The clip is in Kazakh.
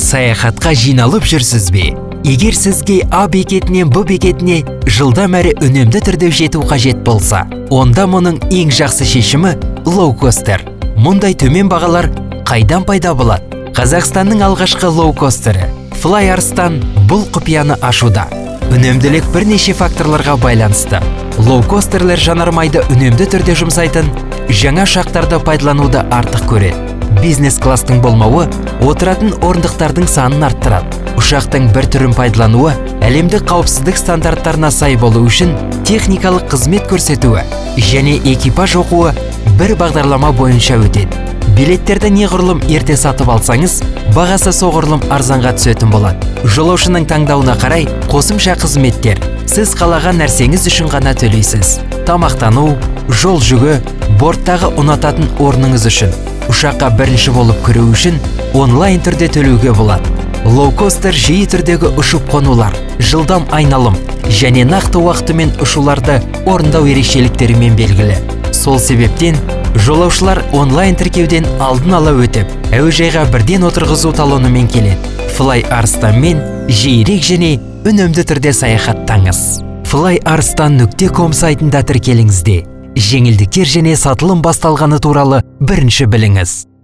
Саяхатқа жиналып жүрсіз бе? Егер сізге А бекетінен Б бекетіне жылдам әрі үнемді түрде жету қажет болса, онда мұның ең жақсы шешімі – лоукостер. Мұндай төмен бағалар қайдан пайда болады? Қазақстанның алғашқы лоукостері Fly Arystan бұл құпияны ашуда. Үнемділік бірнеше факторларға байланысты. Лоукостерлер жанармайды үнемді түрде жұмсайтын жаңа ұшақтарды пайдалануды артық көреді. Бизнес класстың болмауы отыратын орындықтардың санын арттырады. Ұшақтың бір түрін пайдалануы әлемдік қауіпсіздік стандарттарына сай болу үшін техникалық қызмет көрсетуі және экипаж оқуы бір бағдарлама бойынша өтеді. Билеттерді неғұрлым ерте сатып алсаңыз, бағасы соғұрлым арзанға түсетін болады. Жолаушының таңдауына қарай қосымша қызметтер. Сіз қалаған нәрсеңіз үшін ғана төлейсіз: тамақтану, жол жүгі, борттағы ұнататын орныңыз үшін. Ұшаққа бірінші болып кіру үшін онлайн түрде төлеуге болады. Лоукостер жиі түрдегі ұшып қонулар, жылдам айналым және нақты уақытымен ұшуларды орындау ерекшеліктерімен белгілі. Сол себептен жолаушылар онлайн тіркеуден алдын ала өтіп, әуежайға бірден отырғызу талонымен келеді. Fly Arystan-мен жиірек және үнемді түрде саяхаттаңыз. flyarstan.com сайтында тіркеліңіз де, жеңілдіктер және сатылым басталғаны туралы бірінші біліңіз.